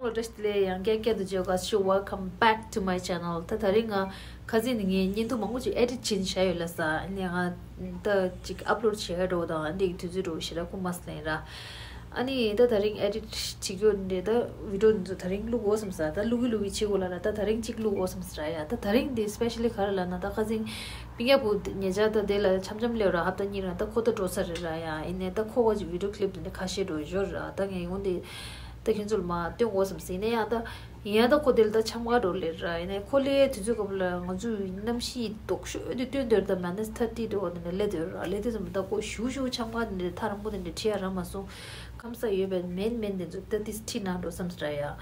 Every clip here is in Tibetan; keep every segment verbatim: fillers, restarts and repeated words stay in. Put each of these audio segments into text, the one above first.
བཀྲ་ཤིས་བདེ་ལེགས། ཡང་བསྐྱར་བསྐྱར་དུ་མཇལ་བ་ཞུ། Welcome back to my channel. ད་དེ་རིང་ང་ཁ་སང་ནས་ངས་བརྙན་ཐུང་མང་པོ་ཅིག་ཨེ་ཌིཊ་བྱས་ནས་བཞག་ཡོད་ལ་ས། ཨ་ནི་ང་ད་ཅིག་ཨབ་ལོཌ་བྱེད་ཡ་འགྲོ་དང་ཨ་འདི་གི་དུས་ཚོད་འགྲོ་ཞེ་དྲག་ཁུངས་མ་སོང་ལ་ཡིན་ར། ཨ་ནི་ད་དེ་རིང་ཨེ་ཌིཊ་བྱེད་རྒྱུ་འདི་ད་བི་ཌི་ཡོ་འདི་ཚོ་དེ་རིང་བླུག་འོ་བསམ་ས། ད་བླུག་གི་བླུག་གི་བྱེད་དགོས་ལ་ལ། ད་དེ་རིང་གཅིག་བླུག་འོ་བསམ་ས་ར་ཡ། ད་དེ་རིང་འདི་སི་པེ་ཤ་ལི་ག་རེ་ལབ་ན། ད་ཁ་སང་སྤུན་ཀྱག་བུ་ཉེ་ཆར་ད་དེ་ལ་འཆམ་འཆམ་སླེབས་ར། ཧབ་ཏ་གཉིས་ར། ད་ཁོ་ད་འགྲོ་ཚར་རེད་ར་ཡ། ཡིན་ནའི་ད་ཁོ་ག་ཅིག་བི་ཌི་ཡོ་ཀི་ལིབ་འདི་འདྲ་ཁ་ཤས་འགྲོ་ཡོད་ར། ད་ངས་འོ་འདི་ད་ཁྱོད་ཚོ་ལ་མར་སྟོན་དགོས་བསམ་ཟིན་ནས། ཡང་ད་ཡིན་ཡང་ད་ཁོ་དེ་ལ་ད་འཆམ་ག་འགྲོ་ལེ་ར། ཡིན་ནའི་ཁོ་སླེབས་དུས་ཚོད་སྐབས་ལ་ང་ཚོའི་གནམ་གཤིས་ལྡོག་ཤོས་དེ་སྟོན་དེར་ད་མའི་ནས་ཐར་ཊི་འགྲོ་བ་དེ་འདྲ་སླེབས་དེར་ར། སླེབས་དུས་ཙམ་ད་ཁོ་ཞུ་ཞུ་འཆམ་ག་དེ་འདྲ་ཐག་རིང་པོ་དེ་འདྲ་ཁྲིད་ཡ་རག་མ་སོང་། ཁམས་ས་ཡོད་པའི་མེན་མེན་དེ་ཚོ་ད་ཏིས་ཁྲིད་གནང་འགྲོ་བསམ་ཟེར་ར་ཡ།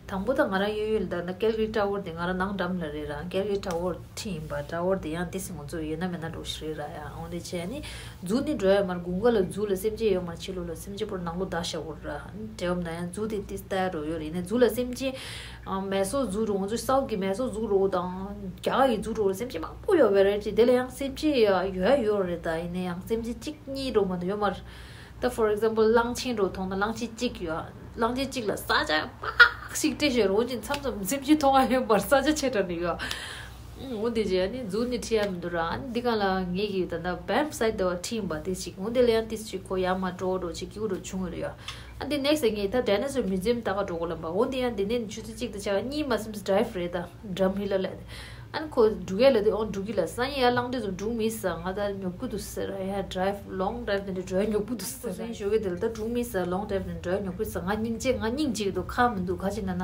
དང་པོ་ད་ང་རང་ཡོད་ཡོད་ལ་ད་ན་ཀལ་གྷི་རི་ཊ་ཝར་དེ་ང་རང་ནང་འགྲམ་ལ་རེད་ར། ཀལ་གྷི་རི་ཊ་ཝར་ཁྲིད་ཡིན་པ། ཊ་ཝར་དེ་ཡང་ཏིས་ང་ཚོ་ཡོད་ན་མེད་ན་འགྲོ་ཞིག་རེད་ར་ཡ། འོ་དེ་བྱས་ནི་ཛུ་ནི་འགྲོ་ཡ་མར་དགུན་ཁ་ལ་ཛུ་ལ་སེམས་ཅན་ཡོད་མར་ཕྱི་ལོགས་ལ་སེམས་ཅན་པོར་ནང་ལོགས་བདའ་བཞག་གོ་ར། དེ་འོ་ན་ཡང་ཛུ་དེ་ཏིས་ལྟ་ཡ་འགྲོ་ཡོད་རེད། ཡིན་ནའི་ཛུ་ལ་སེམས་ཅན་མེ་སོ་ཛུ་རུ་ང་ཚོ་སའུ་གི་མེ་སོ་ཛུ་རུ་དང་རྒྱ་གར་གི་ཛུ་རུ་སེམས་ཅན་མང་པོ་ཡོད་བེ་རེད་ཅེ། དེ་ལ་ཡང་སེམས་ཅན་ཡོད་ཡོད་རེད། ད་ཡིན་ནའི་ཡང་སེམས་ཅན་གཅིག་གཉིས་རུ་མ་གཏོགས་ཡོད་མ་རེད། ད་for example གླང་ཆེན་རུ་མཐོང་ན་གླང་ཆེན་གཅིག་ཡོད། གླང་ཆེན་གཅིག་ལ་ས་ཆ་ཕག་ཞིག་སྤྲད་ཤེས་རུ་ཅིན་མཚམས་མཚམས་སེམས་ཅན་མཐོང་ང་ཡོད་པར་ས་ཆ་ཆེ་དྲགས་ནས་ཡོད། འོ་དེ་རྗེས་ནི་ཛུ་ནི་ཁྲིད་ཡ་མི་འདུག་ར། ཨ་ནི་འདི་ག་ལ་ངེད་ཀྱི་ད་ལྟ་བེམ་སའིད་དེ་བ་ཁྲིད་ཡིན་པ་དེ་ཞིག་འོ་དེ་ལ་ཡང་ཏིས་ཅིག་ཁོ་ཡར་མར་འགྲོ་འགྲོ་ཅིག་སྐྱིད་པོ་འགྲོ་བྱུང་ཡོད་རེད་ཡ། ཨ་འདི་next ངས་ད་ཌའི་ནོ་སོར་མིའུ་ཛི་ཡམ་ལྟ་ག་འགྲོ་དགོས་ལབ་པ། འོ་འདི་ཡང་འདི་ནས་ཆུ་ཚོད་གཅིག་དང་ཕྱེད་ཀ་གཉིས་མ་ཟིན་ཙམ་ཌ་རའིབ་རེད། ད་འགྲམ་ཧི་ལ་ལ། ཨ་ནི་ཁོ་འགྲོ་གི་ལ་དེ་ཨོ་འགྲོ་གི་ལ་སང་ཉིན་ཡར་ལངས་དུས་ཙམ་འགྲོ་མི་ས། ང་ད་ཉོབ་ཀི་འདུག་ཟེར་ཡ། ཌ་རའིབ་ལོང་ཌ་རའིབ་དེ་འདྲ་འགྲོ་ཡ་ཉོབ་ཀི་འདུག་ཟེར། སེང་ཞོགས་ཀྱི་དེ་ལ་ད་འགྲོ་མི་ས་ལོང་ཌ་རའིབ་དེ་འགྲོ་ཡ་ཉོབ་ཀི་ས། ང་སྙིང་རྗེ་ང་སྙིང་རྗེ་གི་འདུག་ཁག་མི་འདུག་ག་ཅི་ན་ན་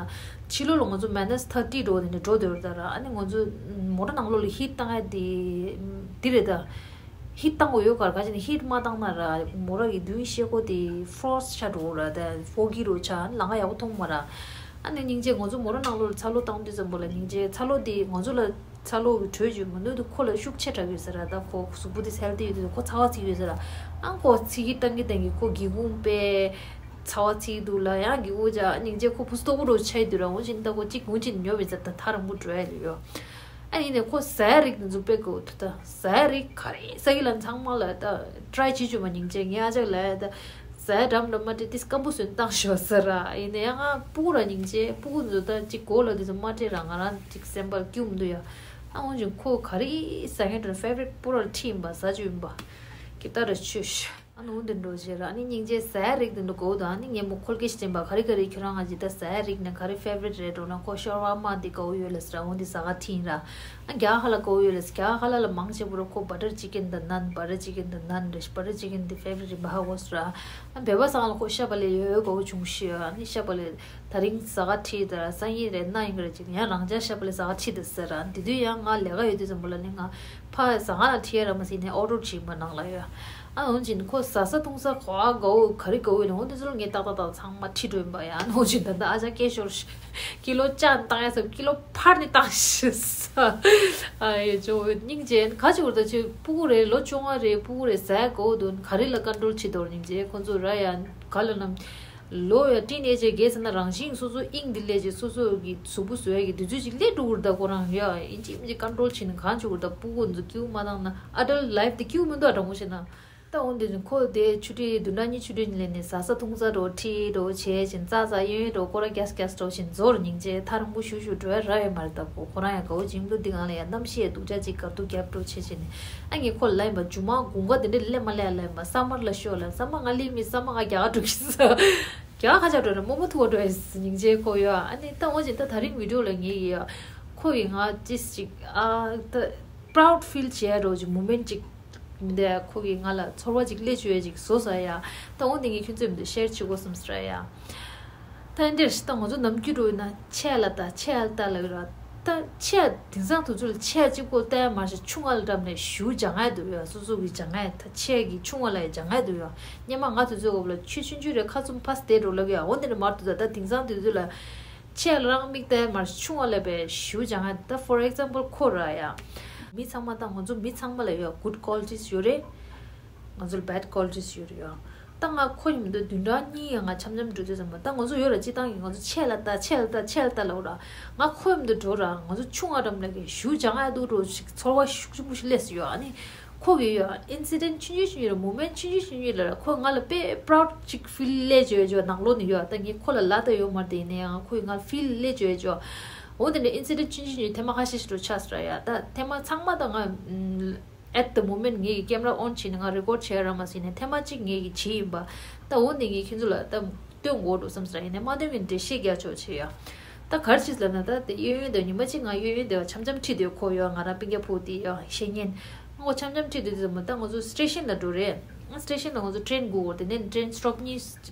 ཕྱི་ལོགས་ལ་ང་ཚོ་མའི་ནས་ཐར་ཊི་འགྲོ་དེ་འདྲ་འགྲོ་དེ་རུ་ད་ར། ཨ་ནི་ང་ཚོ་མོ་ཊ་ནང་ལོགས་ལ་ཧིཊ་བཏང་ཡ་དེ་དེ་རེད་ད། ཧིཊ་བཏང་དགོས་ཡོད་གར་ག་ཅི་ན་ཧིཊ་མ་བཏང་ན་ར་མོ་ཊ་གི་མདུན་ཤེལ་སྒོ་དེ་ཕོ་རོ་སི་ཊི་ཆགས་འགྲོ་ར། ད་ཕོ་གི་རུ་ཆགས་ལམ་ཁ་ཡག་པོ་མཐོང་མ་ར། ཨ་ནི་སྙིང་རྗེ་ང་ཚོ་མོ་ཊ་ནང་ལོགས་ལ་ཚ་གློག་བཏང་དུས་ཙམ་པོ་ལ་སྙིང་རྗེ་ཚ་གློག་དེ་ང་ཚོ་ལ་ཚ་གློག་གི་དྲོད་ཅིག་མི་འདུག་དུ་ཁོ་ལ་ཤུགས་ཆེ་དྲགས་ཡོད་ཟེར་ར། ད་ཁོ་གཟུགས་པོ་དེ་སེལ་ཏེ་ཡོད་དུས་ཁོ་ཚ་བ་ཚིག་ཡོད་ཟེར་ར། ཨང་ཁོ་ཚིག་གི་བཏང་གི་བཏང་གི་ཁོ་སྒེའུ་ཁུང་པས་ཚ་བ་ཚིག་འདུག་ལ་ཡང་སྒེའུ་ཁུང་ཅག་སྙིང་རྗེ་ཁོ་བུ་སྟོབས་པོ་འགྲོ་ཆ་ཡི་དུས་ར། འོ་ཅིན་ད་ཁོ་གཅིག་འོ་ཅིན་ཉོ་བའི་ཟེར་ད་ཐག་རིང་པོ་འགྲོ་ཡ་ལ་ཡོད། ཨ་ཡིན་ནས་ཁོ་ཟས་རིགས་དེ་ཚོ་དཔེ་དགོས་འདུག་ད་ཟས་རིགས་ག་རེ་ཟ་གི་ལ་ཚང་མ་ལ་ད་ཊི་རའི་བྱེད་བཅུག་མ་སྙིང་རྗེ་ངའི་ཨ་ཅག་ལ་ད་ཟས་འགྲམ་ལ་མ་སྤྲད་དེ་སྐམ་པོ་བཟོས་བཏང་ཤོག་ཟེར་ར། ཡིན་ནས་ཡང་ང་སྤུ་གུ་ར་སྙིང་རྗེ་སྤུ་གུ་ཚོ་ད་ཅིག་གོ་ལ་དེ་ཚོ་མ་སྤྲད་ར་ང་རང་ཅིག་སེམས་པར་སྐྱུག་མི་འདུག་ཡ། ཨ་འོན་ཀྱང་ཁོ་ག་རེ་ཟ་མཁན་དེ་ཕེ་ཝ་རིཊ་སྤུ་གུ་ར་ཁྲིད་ཡིན་པ་ཟ་རྒྱུ་ཡིན་པ་ཀི་ཏ་ར་ཆོས་ཤ། ཨ་ནི་འོ་དེ་འགྲོ་བྱེད་ར། ཨ་ནི་སྙིང་རྗེ་ཟས་རིགས་དེ་འགྲོ་གོ་དང་། ཨ་ནི་ངས་མོ་ཁོལ་སྐད་ཞིག་དྲན་པ་ག་རེ་ག་རེ་ཁྱོད་རང་ང་ཇི་ལྟར་ཟས་རིགས་ནས་ག་རེ་ཕེ་ཝ་རིཊ་རེད་འགྲོ་ན་ཁོ་ཤ་ཝར་མ་དེ་དགའ་བོ་ཡོད་ལ་ཟེར་ར། འོ་འདི་ཟ་ག་ཁྲིད་ཡིན་ར། ཨ་རྒྱ་ཧ་ལ་དགའ་བོ་ཡོད་ལ་ཟེར། རྒྱ་ཧ་ལ་ལ་མང་ཆེ་བོ་ར་ཁོ་བ་ཊར་ཅི་ཀན་དང་ནན། བ་ཊར་ཅི་ཀན་དང་ནན་རེད། བ་ཊར་ཅི་ཀན་དེ་ཕེ་ཝ་རིཊ་རེད་པ་ཧ་གོ་ཟེར་ར། ཨ་བེ་བ་སང་ལ་ཁོ་ཤ་བ་ལེ་ཡོད་དགའ་བོ་བྱུང་ཤི། ཨ་ནི་ཤ་བ་ལེ་ད་རིང་ཟ་ག་ཁྲིད་དང་སང་ཉིན་རེད་གནངས་ཉིན་རེད་ཅིག་ཡང་རང་ཅག་ཤ་བ་ལེ་ཟ་ག་ཁྲིད་དང་ཟེར་ར། དེ་དུས་ཡང་ང་ལས་ཀ་ཡོད་དུས་ཙམ་པོ་ལ་ནི་ང་ཕ་ཟ་ག་ལ་ཁྲིད་ཡ་ར་མ་ཟིན་ནས་ཨོ་ཌར་བྱིན་པ་ནང་ལ་ཡོད། ཨ་འོན་ཅིན་ཁོ་ཟ་ས་འཐུང་ས་ག་བ་དགའ་བོ་ག་རེ་དགའ་བོ་ཡོད་ན་འོ་དེ་ཚོ་ལ་ངས་ཏག་ཏག་ཏག་ཚང་མ་ཁྲིད་འགྲོ་ཡིན་པ་ཡ། ཨ་འོན་ཅིན་ད་ལྟ་ཨ་ཅག་སྐད་ཤོར་ཤི། ཀི་ལོ་ཅག་བཏང་ཡ་ཚབ་ཀི་ལོ་ཕར་ནི་བཏང་ཤི་ས། ཨ་ཡེ་ཅོ་སྙིང་རྗེ་ག་ཅི་བར་ད་ཅི་སྤུ་གུ་རེད་ལོ་བཅོ་ལྔ་རེད་སྤུ་གུ་རེད་ཟས་དགའ་བོ་འདུག་ག་རེ་ལ་ཀོན་ཊོལ་བྱེད་དོར་སྙིང་རྗེ་ཁོ་ཚོ་ར་ཡ་ག་ལ་ནམ། ལོ་ཡ་ཊིན་ཨེ་ཇར་རྒས་ཟེར་ན་རང་བཞིན་སོ་སོ་དབྱིངས་འདི་སླེབས་རྗེས་སོ་སོ་གི་གཟུགས་པོ་བཟོ་ཡ་གི་དུས་ཚོད་ཅིག་སླེབས་འགྲོ་གི་རེད་ད། ཁོ་རང་ཡ་ཨིན་ཅི་མིན་ཅི་ཀོན་ཊོལ་བྱེད་ནས་གང་བྱེད་དགོས་རེད་ད། སྤུ་གུ་ཚོ་སྐྱིད་པོ་མ་བཏང་ན་ཨ་ཌལ་ཊི་ལའིཕ་དེ་སྐྱིད་པོ་མི་འདུག་ཨ་དྲང་པོ་བཤད་ན། ད་འོན་ཏེ་ཁོ་དེ་ཆུ་ཊི་བདུན་ཕྲག་གཉིས་ཆུ་ཊི་ལེན་ནས་ཟ་ས་འཐུང་ས་འགྲོ་ཁྲིད་འགྲོ་བྱས་བཞིན་ཙག་ཙག་གཡོན་གཡོན་འགྲོ་སྐོར་ར་རྒྱག་རྒྱག་འགྲོ་བཞིན་འཛོར་སྙིང་རྗེ་ཐག་རིང་པོ་ཞུ་ཞུ་འགྲོ་ཡ་རག་ཡོད་མ་རེད་ད། ཁོ་ཁོ་རང་ཡང་དགའ་བོ་བྱེད་ཀྱི་མི་འདུག་འདི་གང་ལ་ཡ་གནམ་གཤིས་སྡུག་ཅག་ཅིག་གར་ཐུག་རྒྱབ་འགྲོ་བྱས་བྱས་ནས། ཨ་ངས་ཁོ་ལ་ལབ་ཡིན་པ་རྒྱུ་མ་དགུན་ཁ་དེ་འདྲ་སླེབས་མ་སླེབས་ལབ་ཡིན་པ། སམ་མར་ལ་ཤོག་ལབ། སམ་མར་ང་སླེབས་མི་སམ་མར་ང་རྒྱ་གར་འགྲོ་གི་ཟེར། རྒྱ་གར་ཁ་ཆག་འགྲོ་ན་རྨོ་མོ་ཐུག་ག་འགྲོ་ཡ་ཟེར་སྙིང་རྗེ་ཁོ་ཡོད། ཨ་ནི་ད་འོ་ཅིག་ད་དེ་རིང་བི་ཌི་ཡོ་ལ་ངས་ཡ་ཁོ་ཡི་ང་ཅིས་ཅིག་ཨ་ད་པ་རའུ་ཌི་ཕིལ་བྱེད་ཡ་འགྲོ་ཅིག་མུ་མེན་ཊི་ཅིག་མི་འདུག་ཁོ་གིས་ང་ལ་ཚོར་བ་ཅིག་སླེབས་བཅུག་ཡ་ཅིག་བཟོ་ས་ཡ། ད་འོ་འདི་ངས་ཁྱོད་ཚོའི་མི་འདུག་ཤེར་བྱེད་དགོས་བསམ་ས་ར་ཡ། ད་འདིར་ད་ང་ཚོ་ནམ་རྒྱུན་འགྲོ་ཡིན་ན་ཆས་ལ་ལྟ་ཆས་ལ་ལྟ་ལབ་ཀྱི་ར། ད་ཆས་དེང་སང་དུས་ཚོད་ལ་ཆས་གཅིག་པོ་ལྟ་ཡ་མ་ཤེས་ཆུང་ང་ལ་འགྲམ་ནས་གཞུ་སྦྱང་ཡ་འདུག་ཡ། སོ་སོ་གི་སྦྱང་ཡ་ད་ཆས་ཀྱི་ཆུང་ང་ལ་ཡ་སྦྱང་ཡ་འདུག་ཡ། སྔོན་མ་ང་དུས་ཚོད་སྐབས་ལ་ཆུ་ཆུང་ཆུང་རེད་ཁ་ཚུམ་ཕ་སྟེ་འགྲོ་ལབ་ཀྱི་ཡ། འོ་འདི་འདྲ་མར་འདུག་ད་ད་དེང་སང་དུས་ཚོད་ལ་ཆས་ལ་རང་མིག་ལྟ་ཡ་མ་ཤེས་ཆུང་ང་ལ་བས་གཞུ་སྦྱང་ཡ་ད། for example ཁོ་ར་ཡ། མི་ཚང་མ་ད་ང་ཚོ་མི་ཚང་མ་ལ་ཡོད་good qualities ཡོད་རེད། ང་ཚོ་ལ་bad qualities ཡོད་རེད་ཡ། ད་ང་ཁོ་ཡིན་མི་འདུག་བདུན་ཕྲག་གཉིས་ཡང་ང་འཆམ་འཆམ་འགྲོ་དུས་ཙམ་པ་ད་ང་ཚོ་ཡོད་ར་སྤྱི་བཏང་གི་ང་ཚོ་ཆས་ལ་ལྟ་ཆས་ལ་ལྟ་ཆས་ལ་ལྟ་ལབ་ར། ང་ཁོ་ཡིན་མི་འདུག་འགྲོ་ར་ང་ཚོ་ཆུང་ང་འགྲམ་ལ་གི་གཞུ་སྦྱང་ཡ་འདུག་འགྲོ་ཞིག་ཚོར་བ་ཤུགས་ཆེན་པོ་ཞིག་སླེབས་སུ་ཡོད། ཨ་ནི་ ཁོ་གི་ཡོད་ཨིན་སི་ཌེན་ཊི་ཆུང་ཆུང་ཆུང་ཆུང་རེད། མུ་མེན་ཊི་ཆུང་ཆུང་ཆུང་ཆུང་རེད་ལ། ཁོ་ང་ལ་དཔེ་པ་རའུ་ཌི་ཅིག་ཕིལ་ལས་བྱོས་བྱོས་ནང་ལོགས་ནས་ཡོད། ད་ངས་ཁོ་ལ་ལབ་ད་ཡོད་མ་རེད། དེ་ཡིན་ན་ཡང་ཁོས་ང་ཕིལ་ལས་བྱོས་བྱོས། འོ་དེ་ནས་ཨིན་སི་ཌེན་ཊི་ཆུང་ཆུང་ཆུང་ཆུང་ཐེངས་མ་ཁ་ཤས་ཤིག་འགྲོ་ཆགས་སོང་ར་ཡ། ད་ཐེངས་མ་ཚང་མ་ད་ང་ཨམ། at the moment ངས་ཀྱི་ཀེམ་ར་ཨོན་བྱས་ནས་ང་རེ་ཀོཌ་བྱས་ར་མ་ཟིན་ནས་ཐེངས་མ་གཅིག་ངས་ཀྱི་བྱས་ཡིན་པ། ད་འོ་ནས་ངས་ཁྱེད་ཚོ་ལ་ད་སྟོན་དགོས་འགྲོ་བསམ་ས་ར། ཡིན་ནས་མ་སྟོན་གྱི་འགྲེལ་བཤད་རྒྱག་ཆོག་བྱས་ཡ། ད་གར་ཅིག་ལབ་ན་ད་དེ་གཡས་གཡོན་དེ་ཉི་མ་གཅིག་ང་གཡས་གཡོན་དེ་འཆམ་འཆམ་ཁྲིད་དེ་ཁོ་ཡོད། ང་རང་སྤུན་ཀྱག་ཕྲུ་གུ་དེ་ཡོད་བཤད་ཉན། ང་འཆམ་འཆམ་ཁྲིད་དེ་དུས་ཙམ་པ་ད་ང་ཚོ་སི་ཊེ་ཤན་ལ་འགྲོ་རེད། ང་སི་ཊེ་ཤན་ལ་ང་ཚོ་ཊེན་སྒུག་དགོས་རེད། དེ་ནས་ཊེན་སི་ཊོབ་གཉིས་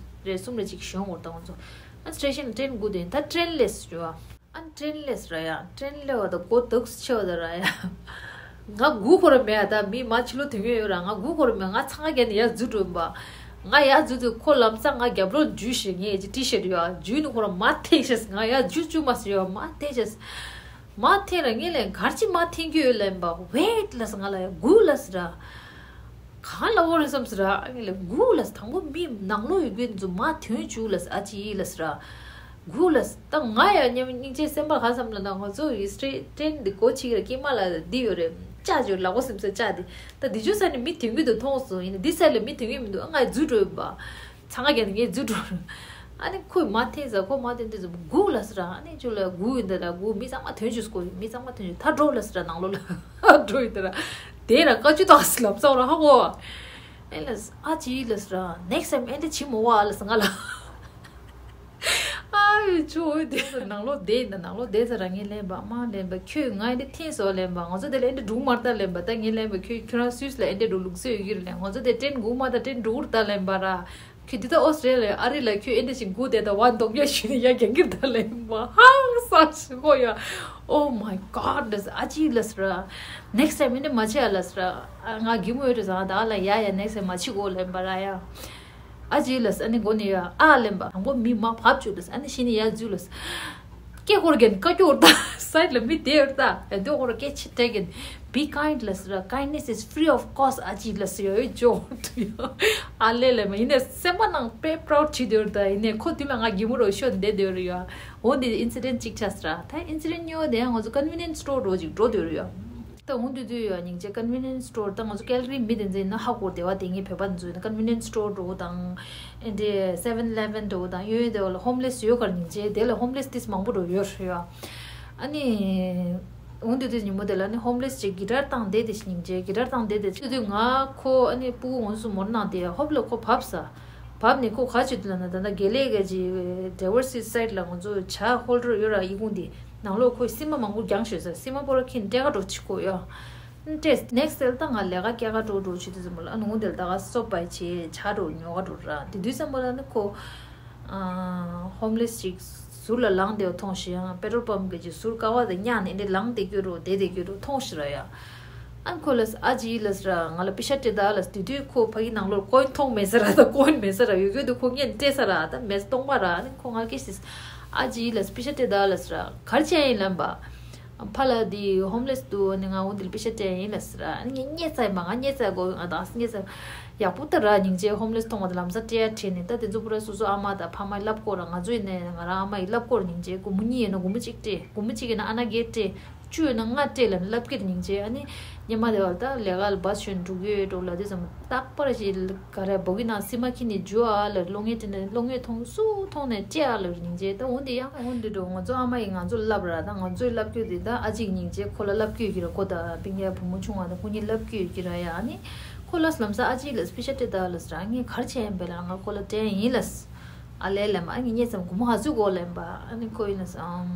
རེད་གསུམ་རེད་ཅིག་ཞོན་དགོས་རེད། ད་ང་ཚོ་ང་སི་ཊེ་ཤན་ལ་ཊེན་སྒུག་དེ་ད་ཊེན་ལེ་སི་ཡོད། ཨ་ནི་ཊེན་ལེ་སི་ར་ཡ། ཊེན་ལེ་བ་ད་མགོ་དག་སུ་ཆེ་བ་ད་ར་ཡ། ང་སྒུག་ཁོ་ར་མེད་ཨ། ད་མི་མ་ཕྱི་ལོགས་དོན་གྱི་ཡོད་ར། ང་སྒུག་ཁོ་ར་མེད། ང་འཚང་ཁ་བརྒྱབ་ནས་ཡར་འཛུལ་འགྲོ་ཡིན་པ། ང་ཡར་འཛུལ་དུས་ཁོ་ལམ་སང་ང་རྒྱབ་ལོགས་འཇུས་ཤིག་ངས་ཅི་ཊི་ཤར་ཊི་ཡོད་ཨ། འཇུས་ནས་ཁོ་ར་མར་འཐེན་ཤག་ང་ཡར་འཇུ་བཅུག་མ་སོང་ཡོད། མར་འཐེན་ཤག་མར་འཐེན་ར་ངས་ལན་གར་ཅི་མར་འཐེན་གྱི་ཡོད་ལན་པ། ཝེ་ཊི་ལ་ཟེར། ང་ལ་ཡ་སྒུག་ལ་ཟེར་ར། གང་ལ་འོ་རེད་བསམ་ཟེར་ར། ཨ་ངས་ལ་སྒུག་ལ་ཟེར། དང་པོ་མི་ནང་ལོགས་ཡོད་མཁན་ཚོ་མར་ཐོན་བཅུག་ལ་ཟེར། ཨ་ཅི་ལ་ཟེར་ར། སྒུག་ལ་ཟེར། ད་ང་ཡ་སྙིང་རྗེ་སེམས་པ་ག་བསམ་ལ་ན་ང་ཚོ་ཡི་སི་ཊེན་ཊི་འདི་སྒོ་ཕྱེ་གི་ར་སྐྱེས་མ་ལ་འདི་ཡོད་རེད། ལྕགས་ཅིག་ལག་པ་སིམ་ས་ལྕགས་འདི། ད་འདི་ཆུ་ས་ནས་མི་ཐོན་གི་འདུག་མཐོང་སོང་། ཡིན་ན་འདི་ས་ལ་མི་ཐོན་གི་མི་འདུག་ཨ་ང་ཡ་འཛུལ་འགྲོ་ཡིན་པ། ཚང་ཁ་རྒྱ་ནི་ངས་འཛུལ་འགྲོ། ཨ་ནི་ཁོས་མར་འཐེན་ཟེར། ཁོ་མར་འཐེན་དུས་སྒུག་ལ་ཟེར་ར། ཨ་ནི་ཁྱོད་ལ་སྒུག་ཡིན་ད་ར། སྒུག་མི་ཚང་མ་ཐོན་བཅུག་སྐོར་ཡིན། མི་ཚང་མ་ཐོན་བཅུག་ད་འགྲོ་ལ་ཟེར་ར། ནང་ལོགས་ལ་འགྲོ་ཡིན་ད་ར། དེ་ར་བཀའ་བཀྱོན་བཏང་ཟེར་ལབ་ཙང་ར་ཧ་གོ། ཨེ་ལ་ཨ་ཅི་ལ་ཟེར་ར། ནེག་སི་ཊེམ་ཨེ་འདྲ་བྱེད་མི་འོ་ཨ་ལ་ཟེར་ང་ལ། ཨ་ཡོ་ཆུ་འོ་དེ་ནང་ལོགས་བསྡད་ཡིན་ད། ནང་ལོགས་བསྡད་ཚར་ར། ངས་ལན་པ་མ་ལན་པ་ཁྱོད་ང་ཨེ་འདྲ་འཐེན་སོང་ལན་པ། ང་ཚོ་དེ་ལ་ཨེ་འདྲ་འགྲོ་མ་རེད་ད་ལན་པ། ད་ངས་ལན་པ་ཁྱོད་ཁྱོད་རང་སུད་སི་ལ་ཨེ་འདྲ་འགྲོ་ལུགས་སྲོལ་ཡོད་ཀྱི་རེད་ལན། ང་ཚོ་དེ་ཊེན་སྒུག་མ་ད་ཊེན་འགྲོ་གི་རེད་ད་ལན་པ་ར། ཁྱོད་འདི་ད་ཨོ་སི་ཊེ་ལི་ཡ་ཨ་རི་ལ་ཁྱོད་ཨེ་འདྲ་ཞིག་སྒུག་བསྡད་ད་བ་མདོག་ཡ་ཞུ་ནས་ཡ་རྒྱང་གིར་ད་ལན་པ་ཧང་སང་ཞིག་གོ་ཡ། Oh my God ལ་ཟེར། ཨ་ཅི་ལ་ཟེར་ར། ནེག་སི་ཊེམ་ཨེ་འདྲ་མ་བྱེད་ཨ་ལ་ཟེར་ར། ང་གི་མོ་ཡོད་རེད་ཟེར། ད་ལ་ཡ་ཡ་ནེག་སི་ཊེམ་མ་བྱེད་གོ་ལན་པ་ར་ཡ། ཨ་ཅི་ལ་ཟེར། ཨ་ནི་མགོ་ནས་ཡ་ཨ་ལན་པ། དང་པོ་མི་མ་བབ་བཅུག་ལ་ཟེར། ཨ་ནི་ཤི་ནི་ཡ་འཛུལ་ལ་ཟེར། སྐད་ཁོར་གན་ཀ་ཀྱོར་ད་སའིཌ་ལ་མི་དེ་ཡོད་ད། ཨེ་འདོ་ཁོར་སྐད་ཆེ་དྲག་གན། Be kind ལ་ཟེར་ར། Kindness is free of cost ཨ་ཅི་ལ་ཟེར་ཡོད་ཅོ། ཨ་ལེ་ལེ་མ་ཡིན་ནས་སེམས་པ་ནང་དཔེ་པ་རའུ་ཌི་བྱེད་དེ་ཡོད་ད། ཡིན་ནས་ཁོ་དུས་ལ་ང་གི་མོ་རོ་ཤོད་བསྡད་དེ་ཡོད་རེད་ཡ། འོ་འདི་ཨིན་སི་ཌེན་ཊི་གཅིག་ཆགས་སོང་ར། ད་ཨིན་སི་ཌེན་ཊི་གཉིས་པ་དེ་ཡང་ང་ཚོ་ཀོན་ཝི་ནི་ཡན་སི་སི་ཊོར་འགྲོ་ཅིག་འགྲོ་སྡོད་རེད་ཡ། ད་འོ་འདི་དུས་ཡ་སྙིང་རྗེ་ཀོན་ཝི་ནི་ཡན་སི་སི་ཊོར་ད་ང་ཚོ་ཀལ་གྷ་རི་མི་དེ་ཚོ་ཡིན་ན་ཧ་གོ་བདེ་བ་དེ། ངའི་བོད་པ་དེ་ཚོ་ཡིན་ན་ཀོན་ཝི་ནི་ཡན་སི་སི་ཊོར་འགྲོ་དང་ཨེ་འདྲེ་སེ་ཝེན་ཨི་ལེ་ཝེན་འགྲོ་དང་ཡོད་ཡོད་དེ་བ་ལ་ཧོམ་ལེ་སི་ཡོད་གར་སྙིང་རྗེ། དེ་ལ་ཧོམ་ལེ་སི་ཏིས་མང་པོ་འགྲོ་ཡོད་རེད་ཡ། ཨ་ནི་འོ་འདི་དུས་ཉིན་མོ་དེ་ལ་ནི་ཧོམ་ལེ་སི་ཅིག་གི་ཊར་བཏང་བསྡད་དེ་སྙིང་རྗེ། གི་ཊར་བཏང་བསྡད་དེ་དུས་དུས་ང་ཁོ་ཨ་ནི་སྤུ་གུ་ངོ་སུ་མོར་ནང་དེ་ཧོབ་ལ་ཁོ་བབས་ས། བབས་ནས་ཁོ་ག་བྱེད་དུ་ལབ་ན། ད་ལྟ་དགེ་ལེགས་ག་ཅི་ཌའི་ཝར་སི་སའིཌ་ལ་ང་ཚོ་ཇ་ཧོལ་ཌར་ཡོད་ར། ཡི་གུང་དེ་ནང་ལོགས་ཁོས་སི་མ་མང་པོ་བརྒྱངས་ཤོད་ས། སི་མ་པོ་ར་ཁྱེར་སྤྲད་ག་འགྲོ་ཅིག་ཁོ་ཡ། སྤྲད་ནེག་སི་ཊི་ལ་ད་ང་ལས་ཀ་སྐྱེལ་ག་འགྲོ་འགྲོ་བྱེད་དུས་ཙམ་པ་ལ་ཨ་ནི་འོང་དེ་ལ་ད་ག་སོ་པའི་ཆེ་ཇ་འགྲོ་ཉོ་ག་འགྲོ་ར། དེ་དུས་ཙམ་པ་ལ་ནི་ཁོ་ཧོམ་ལེ་སི་ཅིག་ཟུར་ལ་ལངས་དེ་བ་མཐོང་ཞིང་། པེ་ཊོལ་པམ་གི་ཅིག་ཟུར་ཀ་བ་དེ་བརྙགས་ནས་འདི་ལངས་དེ་གྱུར་རོ་དེ་དེ་གྱུར་རོ་མཐོང་ཞིག་ར་ཡ། ཨ་ནི་ཁོ་ལ་ཨ་ཅི་ལ་ཟེར་ར། ང་ལ་པེ་ཤ་སྤྲད་ད་ལ། དེ་དུས་ཁོ་ཕ་གི་ནང་ལོར་ཀོ་ཡིན་མཐོང་མེད་ཟེར་ར། ད་ཀོ་ཡིན་མེད་ཟེར་ར། ཡོད་ཡོད་དུ་ཁོ་ངས་སྤྲད་ས་ར། ད་མེད་སྟོང་པ་ར། ཨ་ནི་ཁོ་ང་ལ་སྐད་ཆ་ཨ་ཅི་ལ་པེ་ཤ་སྤྲད་ད་ལ་ཟེར་ར། གར་ཆེན་ཡིན་ལམ་པ། ཕ་ལ་དེ་ཧོམ་ལེ་སི་དུ་ནི་ང་འོ་འདིར་པེ་ཤ་སྤྲད་ཡིན་ལ་ཟེར་ར། ཨ་ནི་ངས་རྙེད་ཚར་ཡིན་པ། ང་རྙེད་ཚར་གོ། ང་དང་རྙེད་ཚར་ཡག་པོ་ད་ར། སྙིང་རྗེ་ཧོམ་ལེ་སི་མཐོང་བ་དེ་ལམ་སང་སྤྲད་ཡ་ཁྲིད་ནས། ད་དེ་ཚོ་པུ་ར་སོ་སོ་ཨ་མ་དང་ཕ་མ་ལབ་དགོས་ར། ང་ཚོ་ཡིན་ནས་ང་རང་ཨ་མ་ཡིས་ལབ་དགོས་ར། སྙིང་རྗེ་སྒོར་མོ་གཉིས་ཡིན་ན་སྒོར་མོ་གཅིག་སྤྲད། སྒོར་མོ་གཅིག་ཡིན་ན་ཨ་ན་བརྒྱད་སྤྲད། བཅུ་ཡོད་ན་ལྔ་སྤྲད་ལབ་ནས་ལབ་ཀྱི་རེད་སྙིང་རྗེ། ཨ་ནི་ཉི་མ་དེ་བར་ད་ལས་ཀ་ལ་བ་ཞོན་འགྲོ་གི་ཡོད་འགྲོ་ལབ་དུས་ཙམ་རྟག་པར་ཞིག་ག་རེ་འབོ་གི་ནང་སི་མ་ཁྱི་ནི་འཇུ་ཨ་ལ་གློག་བརྙན་དེ་ནས་གློག་བརྙན་མཐོང་སུ་མཐོང་ནས་སྤྲད་ཨ་ལབ་རེད་སྙིང་རྗེ། ད་འོ་འདི་ཡང་འོ་འདི་འགྲོ་ང་ཚོ་ཨ་མ་ཡིས་ང་ཚོ་ལབ་ར། ད་ང་ཚོས་ལབ་རྒྱུ་དེ་ད་ཨ་ཅིག་སྙིང་རྗེ་ཁོ་ལ་ལབ་རྒྱུ་ཡོད་ཀྱི་ར། ཁོ་ད་སྤུན་ཀྱག་བུ་མོ་ཆུང་བ་ད་ཁོ་གཉིས་ལབ་རྒྱུ་ཡོད་ཀྱི་ར་ཡ། ཨ་ནི་ཁོ་ལ་ལམ་སང་ཨ་ཅིག་ལ་པེ་ཤ་སྤྲད་ད་ལ་ཟེར་ར། ངས་གར་ཆེན་ཡིན་པས་ལ་ང་ཁོ་ལ་སྤྲད་ཡིན་ལ། ཨ་ལས་ལས་མ་ཨ་ངས་རྙེད་ཙམ་སྒོར་མོ་ག་ཚོད་དགོས་ལབ་པ། ཨ་ནི་ཁོ་ཡིན་ན་ཨམ་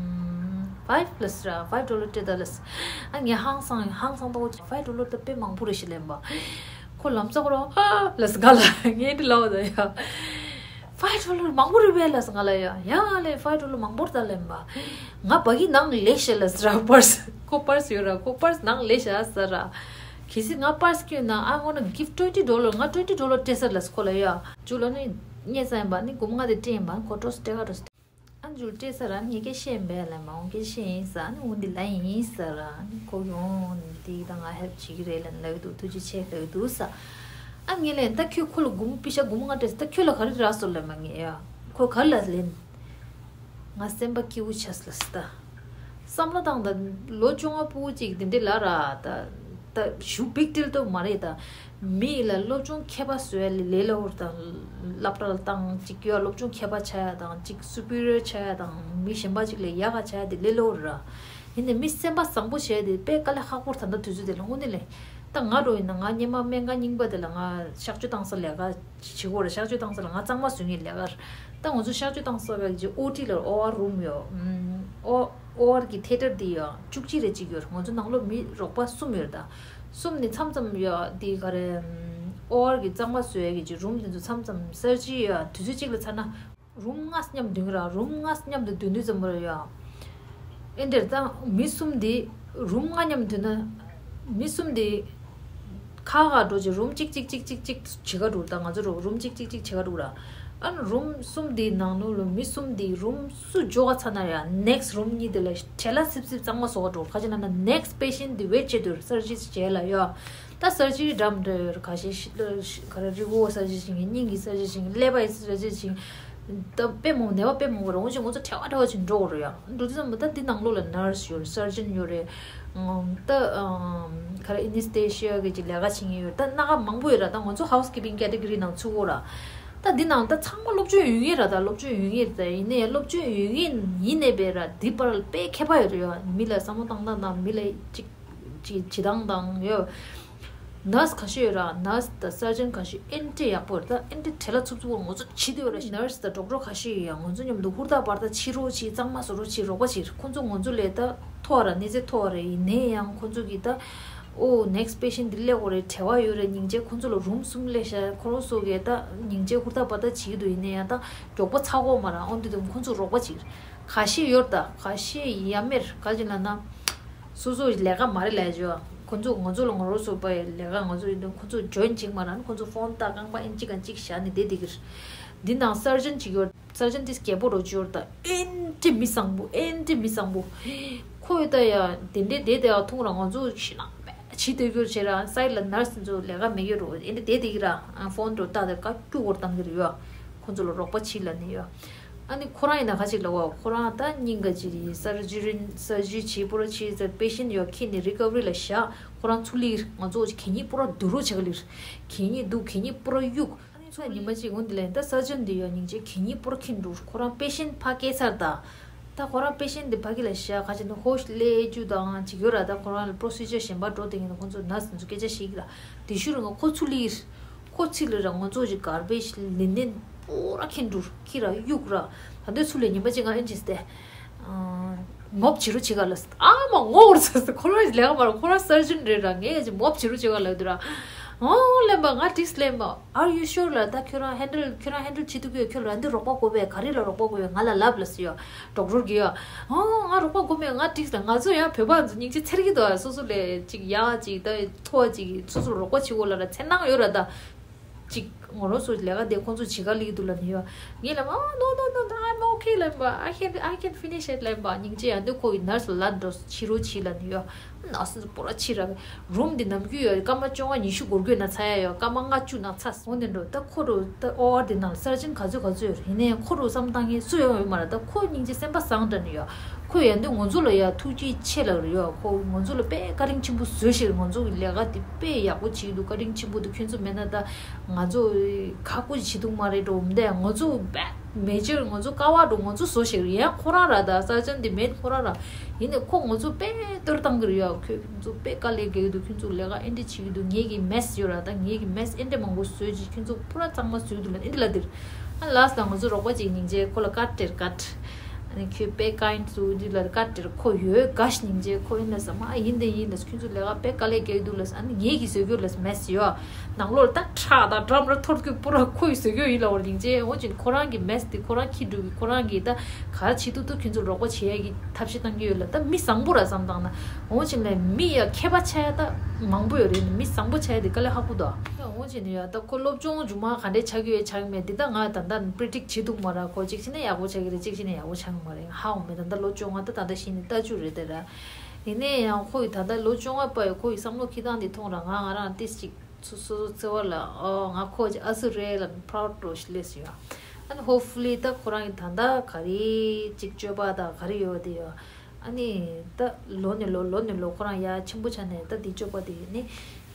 ཕའིབ་ལབ་ཟེར་ར། ཕའིབ་ཌོ་ལར་སྤྲད་ད་ལབ་ཟེར། ཨ་ངས་ཧང་སང་ཧང་སང་ཏོག་ཙམ་ཕའིབ་ཌོ་ལར་ད་དཔེ་མང་པོ་རེད་ཤག་ལབ་པ། ཁོ་ལམ་སང་ཁོ་རང་ཧ་ལབ་ཟེར་ག་ལ་ངས་འདི་ལབ་ད་ཡ། ཕའིབ་ཌོ་ལར་མང་པོ་རེད་པས་ལབ་ཟེར་ག་ལ་ཡ། ཡ་ལས་ཕའིབ་ཌོ་ལར་མང་པོ་རེད་ད་ལབ་པ། ང་བ་གི་ནང་ལས་ཤག་ལབ་ཟེར་ར། པར་སི་ཁོ་པར་སི་ཡོད་ར། ཁོ་པར་སི་ནང་ལས་ཤག་ཟེར་ར། གལ་སྲིད་ང་པར་སི་སྐྱོན་ན་I wanna give twenty dollar ང་twenty dollar སྤྲད་ས་ལབ་ཟེར་ཁོ་ལ་ཡ། ཇུ་ལ་ནི། རྙེད་ས་ཡིན་པ་ནི་སྒོར་མོ་ལྔ་དེ་སྤྲད་ཡིན་པ་ཁོ་འགྲོ་སོང་སྤྲད་ག་འགྲོ་སོང་། ཨ་ཇུ་ལ་སྤྲད་ས་ར་ངས་སྐད་བཤད་ཡིན་པས་ལབ་མ་འོང་སྐད་བཤད་ཡིན་ས་ནི་འོ་འདི་ལ་ཡིན་ས་ར་ནི་ཁོ་ཡོང་ནི་དེ་ད་ང་ཧེལ་བྱེད་ཀྱི་རེད་ལབ་ལབ་ཀྱི་འདུག་ཐུགས་རྗེ་ཆེ་ལབ་ཀྱི་འདུག་ས། ཨ་ངས་ལན་ད་ཁྱོད་ཁོ་ལ་སྒོར་མོ་པེ་ཤ་སྒོར་མོ་ལྔ་སྤྲད་ས་ད་ཁྱོད་ལ་ག་རེ་རག་སོང་ལབ་མ་ངས་ཡ་ཁོ་ག་ལ་ལན། ང་སེམས་པ་སྐྱིད་པོ་ཆགས་ལ་སི་ད། བསམ་བློ་བཏང་ད་ལོ་བཅོ་ལྔ་སྤུ་གུ་གཅིག་དེ་འདྲ་ལ་ར་ད། ད་ཞུ་big deal་དུ་མ་རེད། ད་མི་ལ་སློབ་སྦྱོང་མཁས་པ་བཟོ་ཡ་ལས་སླ་པོ་རེད། ད་སློབ་གྲྭ་ལ་བཏང་ཅིག་ཡོད་སློབ་སྦྱོང་མཁས་པ་ཆགས་ཡ་དང་ཅིག་superior་ཆགས་ཡ་དང་མི་གཞན་པ་ཅིག་ལས་ཡག་ག་ཆགས་ཡ་དེ་ལས་སླ་པོ་རེད། ཡིན་ནའི་མི་སེམས་པ་བཟང་པོ་བྱས་ཏེ་དཔེ་དཀའ་ལས་ཁག་པོ་རེད། ད་ལྟ་དུས་ཚོད་དེ་ལ་དངོས་གནས་ལས། ད་ང་འདྲ་ཡིན་ན་ང་སྔོན་མ་སྨན་ཁང་རྙིང་པ་དེ་ལ་ང་གཤག་བཅོས་བཏང་ས་ལས་ཀ་བྱེད་དགོས་རེད། གཤག་བཅོས་བཏང་ས་ལ་ང་གཙང་མ་བཟོ་མཁན་ལས་ཀ་རེད། ད་ང་ཚོ་གཤག་བཅོས་བཏང་ས་བའི་ཀྱི་ཨོ་ཊི་ལ་ཨོ་ཨར་རུམ་ཡོད། ཨོ་ཨོ་ཨར་གྱི་ཐེ་ཊར་དེ་ཡོད་བཅུ་གཅིག་རེ་གཅིག་ཡོད་རེད། ང་ཚོ་ནང་ལོགས་མི་རོགས་པ་གསུམ་ཡོད་རེད། ད་གསུམ་ནི་མཚམས་མཚམས་ཡོད་དེ་ག་རེ་ཨོ་ཨར་གྱི་གཙང་མ་བཟོ་ཡ་གི་ཀྱི་རུམ་དེ་ཚོ་མཚམས་མཚམས་སར་ཇི་རི་ཡོད་དུས་ཚོད་གཅིག་ལ་ཚར་ན། རུམ་ལྔ་མཉམ་འདོན་གྱི་ར། རུམ་ལྔ་མཉམ་དུ་འདོན་དུས་ཙམ་པར་ཡ། ཨེ་འདིར་ད་མི་གསུམ་འདི་རུམ་ལྔ་མཉམ་འདོན་ན། མི་གསུམ་འདི་ཁ་ཁ་འགྲོ་ཅིག་རུམ་གཅིག་གཅིག་གཅིག་གཅིག་གཅིག་བྱེད་ག་འགྲོ། ད་ང་ཚོ་རུ་རུམ་གཅིག་གཅིག་གཅིག་བྱེད་ག་འགྲོ་ར། ཨ་ནི་རུམ་གསུམ་འདི་ནང་ནང་ལ་མི་གསུམ་འདི་རུམ་སུ་འཇོག་ག་ཚར་ན་ཡ་ནེག་སི་རུམ་གཉིས་དེ་ལ་བྲེལ་ལ་སིབ་སིབ་གཙང་མ་བཟོ་ག་འགྲོ། ཁ་ཅིག་ལ་ན་ནེག་སི་པེ་ཤེན་འདི་ཝེད་བྱེད་དུས་སར་ཇི་རི་བྱེད་ལ་ཡ། ད་སར་ཇི་རི་འདྲ་མི་འདྲ་ཡོད་རེད། ཁ་ཤས་ཤི་ལ་ཤི་ག་རེ་རི་བོ་སར་ཇི་རི་བྱེད་མཁན་སྙིང་གི་སར་ཇི་རི་བྱེད་མཁན་ཀླད་པའི་སར་ཇི་རི་བྱེད་མཁན་ད་དཔེ་མང་ནད་པ་དཔེ་མང་པོ་རེད། འོན་ཀྱང་ང་ཚོ་བྲེལ་བ་བྲེལ་བ་ཅིག་འགྲོ་དགོས་རེད་ཡ། འགྲོ་དུས་ཙམ་པ་ད་འདི་ནང་ལོགས་ལ་ནར་སི་ཡོད་རེད། སར་ཇན་ཡོད་རེད། ད་ག་རེ་ཨེ་ནི་སི་ཐེ་ཤི་ཡ་གི་ཅིག་ལས་ཀ་བྱེད་མཁན་ཡོད་རེད། ད་སྣ་ཁ་མང་པོ་ཡོད་རེད། ད་ང་ཚོ་ཧའུ་སི་ཀིབ་པིང་ཀེ་ཊི་གོ་རི་ནང་ཚུད་དགོས་རེད། ད་འདི་ནང་ད་ཚང་མ་སློབ་སྦྱོང་ཡོད་མཁན་རེད། ད་སློབ་སྦྱོང་ཡོད་མཁན་རེད། ད་ཡིན་ནའི་སློབ་སྦྱོང་ཡོད་མཁན་ཡིན་ནའི་བས་ར་འདི་པར་དཔེ་མཁས་པ་ཡོད་རེད་ཡ། མི་ལ་བསམ་བློ་བཏང་སྟངས་དང་མི་ལ་ཅིག་ཅིག་བྱེད་སྟངས་དང་ཡོད། ནར་སི་ཁ་ཤས་ཡོད་ར། ནར་སི་དང་སར་ཇན་ཁ་ཤས་ཨེ་ནི་ཊི་ཡག་པོ་རེད། ད་ཨེ་ནི་ཊི་བྲེལ་ལ་འཚུབ་འཚུབ་པོ་ང་ཚོ་བྱེད་འདོད་ར། ནར་སི་དང་ཌོག་ཊར་ཁ་ཤས་ཡོད་ཡ། ང་ཚོ་མཉམ་དུ་ཧུར་ཐག་བར་ཐག་ཕྱི་རོགས་བྱེད། གཙང་མ་བཟོ་རོགས་བྱེད། རོགས་པ་བྱེད། ཁོང་ཚོ་ང་ཚོ་ལས་ད་མཐོ་བ་ར་གནས་ཚད་མཐོ་བ་རེད། ཡིན་ནའི་ཡང་ཁོང་ཚོ་གིས་ད་ཨོ་ནེག་སི་པེ་ཤེན་འདི་སླེབས་དགོས་རེད། བྲེལ་བ་ཡོད་རེད། སྙིང་རྗེ་ཁོང་ཚོ་ལ་རུམ་གསུམ་སླེབས་ཤག་ཁོ་རང་ཚོ་གིས་ད་སྙིང་རྗེ་ཧུར་ཐག་བར་ཐག་བྱེད་ཀྱི་འདུག་ཡིན་ནའི་ཡང་ད་མགྱོགས་པོ་ཚར་དགོས་མ་ར། ཨོ་འདི་དུས་ཁོང་ཚོ་རོགས་པ་བྱེད། ཁ་ཤས་ཡོད་ད། ཁ་ཤས་ཡ་མེར་ག་ཅི་ལ་ན། སོ་སོ་ལས་ཀ་མ་རེད་ལས་བྱོས། ཁོང་ཚོ་ང་ཚོ་ལ་ང་རོ་སོ་པའི་ལས་ཀ་ང་ཚོ་ཡིན་དུས་ཁོང་ཚོ་འཇོན་ཅིག་མ་རང་ཁོང་ཚོ་ཕོན་ལྟ་རྐང་པ་ཨེན་གཅིག་གང་གཅིག་བཞག་ནས་བསྡད་བསྡད་ཀྱི་རེད། འདི་ནང་སར་ཇན་ཅིག་ཡོད། སར་ཇན་ཏིས་རྒྱལ་པོ་རོ་ཅིག་ཡོད་ད། ཨེན་ཏི་མི་བཟང་པོ་ཨེན་ཏི་མི་བཟང་པོ། ཁོ་ཡོད་ད་ཡ་དེ་འདྲའི་བསྡད་བསྡད་ཡ་ཐུང་ར་ང་ཚོ་ཞེད་སྣང་བྱེད་སྡོད་རྒྱུ་བྱེད་ར། སའི་ལ་ནར་སི་ཚོ་ལས་ཀ་མེད་ཡོད་རོ་ཨེ་འདྲ་བསྡད་བསྡད་ཀྱི་ར། ཕོན་འགྲོ་ལྟ་དེ་བཀའ་བཀྱུ་བོར་བཏང་གི་རེད་ཡོད། ཁོང་ཚོ་ལ་རོགས་པ་བྱེད་ལ་ནི་ཡོད། ཨ་ནི་ཁོ་རང་ཡིན་ན་ཁ་ཅིག་ལབ་པ། ཁོ་རང་ད་སྙིང་ག་ཅི་རེད། སར་ཇི་རི་སར་ཇི་རི་བྱེད་པོ་ར་བྱེད་ཟེར་པེ་ཤེན་ཡོད་ཁྱེར་ནས་རི་ཀ་བ་རི་ལ་བཞག་ཁོ་རང་ཚུར་སླེབས། ང་ཚོ་གད་སྙིགས་པོ་ར་བསྡུ་རོགས་བྱེད་ག་སླེབས། གད་སྙིགས་བསྡུ་གད་སྙིགས་པོ་ར་གཡུག་ཨ་ནི་ཚོ་ཉི་མ་གཅིག་འོང་དེ་ལས་ད་སར་ཇན་འདི་ཡོད་སྙིང་རྗེ་གད་སྙིགས་པོ་ར་ཁྱེར་འགྲོ། ཁོ་རང་པེ་ཤེན་ཕ་སྐྱེས་ཚར་ད། ད་ཁོ་རང་པེ་ཤེན་འདི་ཕ་གི་ལ་བཞག་ཁ་ཅིག་ནི་ཧོ་ཤི་ལས་རྒྱུ་དང་ཅིག་ཡོད་ར། ད་ཁོ་རང་ལ་པོ་རོ་སི་ཇར་གཞན་པ་འགྲོ་དེ་ཡིན་ན་ཁོ་ཚོ་ནར་སི་ཚོ་སྐད་ཆ་བཤད་གི་ར། དེ་ཤུ་རུ་ང་ཁོ་ཚུར་སླེབས། ཁོ་ཚིག་ལ་ར་ང་ཚོ་ཅིག་གར་བེཇ་ལི་ནན་པོ་ར་ཁྱེར་འགྲོ། ཁྱེར་ར་གཡུག་ར། ད་འདོད་ཚུལ་ལས་ཉི་མ་གཅིག་ང་ཨེན་ཇིས་ཏེ། མོབ་བྱེད་རོགས་བྱེད་ག་ལ། ཨ་མ་ངོ་བོར་ཚ་ཚ་ཁོ་རང་ལས་ཀ་མ་ར་ཁོ་རང་སར་ཇན་རེད་ར། ངས་ཅིག་མོབ་བྱེད་རོགས་བྱེད་ག་ལ་འདུག་ར། ཨོ་ལེན་པ་ང་ཏིས་ལེན་པ། Are you sure ལ་ད་ཁྱོད་རང་ཧན་ཌལ་ཁྱོད་རང་ཧན་ཌལ་བྱེད་ཐུབ་ཀྱི་ཡོད། ཁྱོད་ལ་འདི་རོགས་པ་དགོས་པས་ག་རེ་ལ་རོགས་པ་དགོས་ཡོད་ང་ལ་ལབ་ལ་ཟེར་ཡོད། ཌོག་ཊར་གིས་ཡ། ཨོ་ང་རོགས་པ་དགོས་མེད་ང་ཏིས་ལ། ང་ཚོ་ཡང་བོད་པ་ཚོ་སྙིང་རྗེ་ཚེར་གི་འདུག་སོ་སོ་ལས་ཅིག་ཡག་ཅིག་ད་མཐོ་བ་ཅིག་སོ་སོ་རོགས་པ་བྱེད་དགོས་ལ་ར་འཚེར་སྣང་ཡོད་ར་ད། ཅིག་ངོ་རོ་སོ་ལས་ཀ་དེ་ཁོང་ཚོ་བྱེད་ག་ལི་འདུག་ལ་ནི་ཡོད། ངས་ལབ་ཨ་no no no no I'm okay ལབ་པ། I can I can finish it ལབ་པ། སྙིང་རྗེ་ཡང་དེ་ཁོ་ཡི་ནར་སི་ལ་ལབ་འགྲོ་ཕྱི་རོལ་ཕྱི་ལ་ནི་ཡོད། ནར་སི་པོ་ར་ཕྱི་ར། རུམ་འདི་ནམ་རྒྱུན་ཡོད་སྐར་མ་བཅོ་ལྔ་ཉི་ཤུ་འགོར་དགོས་ན་ཚ་ཡ་ཡོད། སྐར་མ་ལྔ་བཅུ་ན་ཚ་སོང་ནས་འགྲོ། ད་ཁོ་རུ་ད་ཨོ་ཨར་འདི་ནང་སར་ཇན་ག་ཚོད་ག་ཚོད་ཡོད་རེད། ཡིན་ནའི་ཁོ་རུ་བསམ་བཏང་མཁན་སུ་ཡང་ཡོད་མ་རེད། ད་ཁོ་སྙིང་རྗེ་སེམས་པ་བཟང་དྲགས་ནས་ཡོད། ཁོས་ཡང་དེ་ང་ཚོ་ལ་ཡ་ཐུགས་རྗེ་ཆེ་ལབ་རེད་ཡོད། ཁོ་ང་ཚོ་ལ་དཔེ་བཀའ་དྲིན་ཆེན་པོ་བཟོས་ཤིག་ང་ཚོ་གི་ལས་ཀ་དེ་དཔེ་ཡག་པོ་བྱེད་ཀྱི་འདུག་བཀའ་དྲིན་ཆེན་པོ་འདུག་ཁྱོད་ཚོ་མེད་ན་ད་ང་ཚོ་ཁག་པོ་ཞིག་བྱེད་ཐུབ་མ་རེད་འགྲོ་འདས། ང་ཚོ་དཔེ་མེ་ཇར་ང་ཚོ་དཀའ་བ་འགྲོ་ང་ཚོ་བཟོ་ཤིག་རེད། ཡང་ཁོ་རང་ར་ད་སར་ཇན་དེ་མེད་ཁོ་རང་ར། ཡིན་ནའི་ཁོ་ང་ཚོ་དཔེ་གཏོར་བཏང་གི་རེད་ཡ། ཁྱོད་ཁྱོད་ཚོ་དཔེ་དཀའ་ལས་རྒྱག་གི་འདུག་ཁྱོད་ཚོ་ལས་ཀ་ཨེ་འདྲ་བྱེད་ཀྱི་འདུག་ངེད་ཀྱི་མེ་སི་ཡོད་ར། ད་ངེད་ཀྱི་མེ་སི་ཨེ་འདྲ་མང་པོ་བཟོས་ཅིག་ཁྱོད་ཚོ་པུ་ར་གཙང་མ་བཟོས་འདུག་ལ་ཨེ་འདྲ་ལ་དེར། ཨ་ལ་སི་ལ་ང་ཚོ་རོགས་པ་ཅིག་སྙིང་རྗེ་ཁོ་ལ་ཀ་ཊ་སྟེར་ཀ་ཊ། ཨ་ནི་ཁྱོད་དཔེ་ཀའིན་ཌི་བཟོས་འདུག་ལ་ཀ་ཊ་སྟེར་ཁོ་ཡོད་ག་སྙིང་རྗེ་ཁོ་ཡིན་ལ་ས་མ་ཡིན་དེ་ཡིན་ལ་ཁྱོད་ཚོ་ལས་ཀ་དཔེ་དཀའ་ལས་རྒྱག་གི་འདུག་ལ་ཨ་ནི་ངེད་ཀྱི་བཟོས་རྒྱུ་ལ་མེ་སི་ཡོད། ནང་ལོགས་ལ་ད་ཁྲག་དང་ཌམ་ར་འཐོར་རྒྱུ་པུ་ར་ཁོ་ཡི་བཟོས་རྒྱུ་ཡིན་ལ་འོར་སྙིང་རྗེ། འོ་ཅིག་ཁོ་རང་གི་མེ་སི་དེ་ཁོ་རང་ཁྱི་འགྲོ་གི་ཁོ་རང་གི་ད་ག་རེ་བྱེད་ཐུབ་ཐུབ་ཁྱོད་ཚོ་རོགས་པ་བྱེད་ཡ་གི་ཐབས་ཤེས་བཏང་གི་ཡོད་ལ། ད་མི་བཟང་པོ་ར་བསམ་བཏང་ན་འོ་ཅིག་ལ་མི་ཡ་མཁས་པ་ཆགས་ཡ་ད་མང་པོ་ཡོད་རེད། མི་བཟང་པོ་ཆགས་ཡ་དེ་དཀའ་ལས་ཁག་པོ་འདུག་ད་འོ་ཅིག་ནི་ཡ་ད་ཁོ་སློབ་སྦྱོང་མཇུག་མ་ག་འདྲས་ཆགས་ཀྱི་ཡོད་ཆགས་ཀྱི་མེད་འདི་ད་ང་ད་ལྟ་པི་རི་ཌིག་བྱེད་ཐུབ་མ་ར། ཁོ་གཅིག་བྱས་ན་ཡག་པོ་ཆགས་ཀྱི་རེད། གཅིག་བྱས་ན་ཡག་པོ་ཆགས་ཀྱི་མ་རེད། ཧ་གོ་མེད། ད་ལྟ་ལོ་བཅོ་ལྔ་ད་ད་ལྟ་ཤི་ནི་ལྟ་རྒྱུ་རེད་དེ་ར། ཡིན་ནའི་ཡང་ཁོ་ཡི་ད་ལྟ་ལོ་བཅོ་ལྔ་པ་ཡི་ཁོ་ཡི་བསམ་བློ་འཁྱེར་སྟངས་འདི་མཐོང་ར་ང་ང་རང་ཏིས་ཅིག་སོ་སོ་སོ་བརྩེ་བ་ལ་ཨོ་ང་ཁོ་ཨ་སུ་རེད་ལ་proud་འགྲོ་ཞིག་ལས་སུ་ཡོད། ཨ་ནི་hopefully་ད་ཁོ་རང་གི་ད་ལྟ་ག་རེ་ཅིག་སྤྱོད་པ་དང་ག་རེ་ཡོད་དེ་ཡོད། ཨ་ནི་ད་ལོ་ནས་ལོ་ལོ་ནས་ལོ་ཁོ་རང་ཡ་ཆེན་པོ་ཆགས་ནས་ད་འདི་སྤྱོད་པ་དེ་ནི་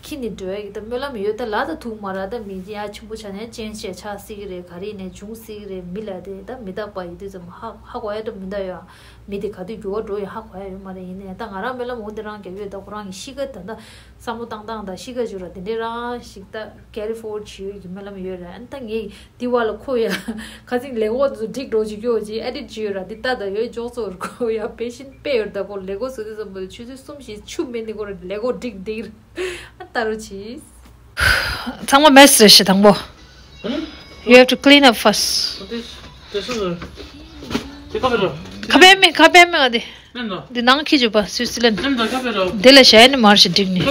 ཁྱི་ནི་འགྲོ་ཡ་གི་ད་སྨོན་ལམ་ཡོད། ད་ལ་ད་ཐུག་མ་ར་ད་མི་ཡ་ཆེན་པོ་ཆགས་ནས་ཅན་ཤེས་ཆགས་སྲིད་གི་རེད། ག་རེ་ནས་བྱུང་སྲིད་གི་རེད། མི་ལ་དེ་ད་མི་རྟག་པ་ཡོད་དུས་ཙམ་ཧ་ཧ་གོ་ཡ་ད་མི་འདྲ་ཡོད། མི་དེ་ག་དུས་འགྱུར་བ་འགྲོ་ཡོད་ཧ་གོ་ཡ་ཡོད་མ་རེད། ཡིན་ནའི་ད་ང་རང་སྨོན་ལམ་འོ་དེ་རང་རྒྱབ་ཡོད། ད་ཁོ་རང་གི་གཤིས་ཀ་ད་ད་བསམ་བློ་བཏང་སྟངས་དང་གཤིས་ཀ་བྱུང་ར་དེ་འདྲའི་རང་ཞིག་ད་carry forward བྱེད་ཡོད་ཀྱི་སྨོན་ལམ་ཡོད་ར། ཨ་ནི་ད་ངས་དེ་བ་ལ་ཁོ་ཡ་ཁ་སང་ལས་འགོ་ཚོ་འགྲིག་འགྲོ་ཅིག་ཡོད་ཅིག་edit བྱེད་ཡོད་ར། དེ་ལྟ་ད་ཡོད་ཅོག་ཚོ་ར་ཁོ་ཡ་patient དཔེ་ཡོད་ར། ད་ཁོ་ལས་འགོ་བཟོ་དུས་ཙམ་པ་ཆུ་ཚོད་གསུམ་བཞི་ཆུ་མེད་ནི་ཁོ་ར་ལས་འགོ་འགྲིག་འགྲིག་ར། ཨ་ལྟ་རོགས་གྱིས། ཚང་མ་mess རེད་ཤི་དང་པོ། You have to clean up first. ཁ་པའི་མེ་ཁ་པའི་མེ་ག་དེ། འདི་ནང་ཁྱི་ཆུ་པ་སུའི་སི་ལན། འདི་ལ་བྱས་ནི་མར་ཞིག་འགྲིག་ནི། ད་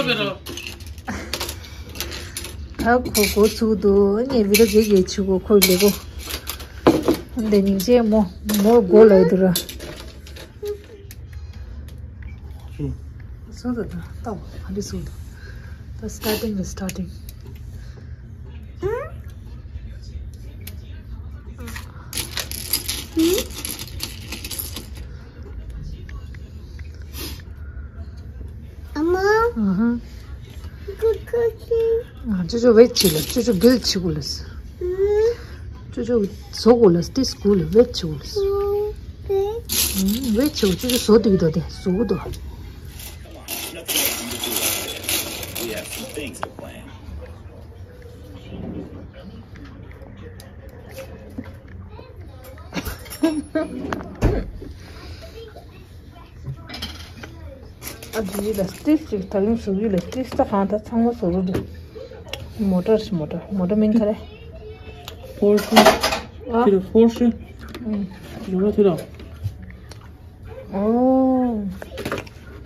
ཁོ་གོ་ཚུགས་འདུག་ངས་བི་ར་གེ་གེ་ཆུ་གོ་ཁོ་ལེ་གོ། འདི་ཉིན་ཅེ་མོ་མོ་གོ་ལ་འདུག་ར། སུ་འདུག་ད་ལྟ་ཨ་འདི་སུ་འདུག་ད་starting ལ་starting. ཨ་མ། ཨ་ཧ། ཅོ་ཅོ་ཝེཊ་བྱེད་ལ། ཅོ་ཅོ་བྷིལ་བྱེད་དགོས་ལ། ཅོ་ཅོ་བཟོ་དགོས་ལ། ཏིས་དགོས་ལ། ཝེཊ་བྱེད་དགོས་ལ། ཝེཊ་བྱེད་དགོས། ཅོ་ཅོ་བཟོ་འདུག་གི་ད་དེ་བཟོ་གི་འདུག་ཨ་ཇུ་ཡི་ལ་སྟིས་ཅིག་ད་ཡིན་ཟུག་ཡི་ལ་སྟིས་ད་གང་ད་ཚང་མ་བཟོ་རུ་འདུག་མོ་ཊར་ཤི་མོ་ཊར་མོ་ཊར་མིན་ག་རེ། ཕོར་ཤི། ཨ། ཁྱེད་ཕོར་ཤི། ཨུམ། མོ་ཊར་ཁྱེད། ཨོ།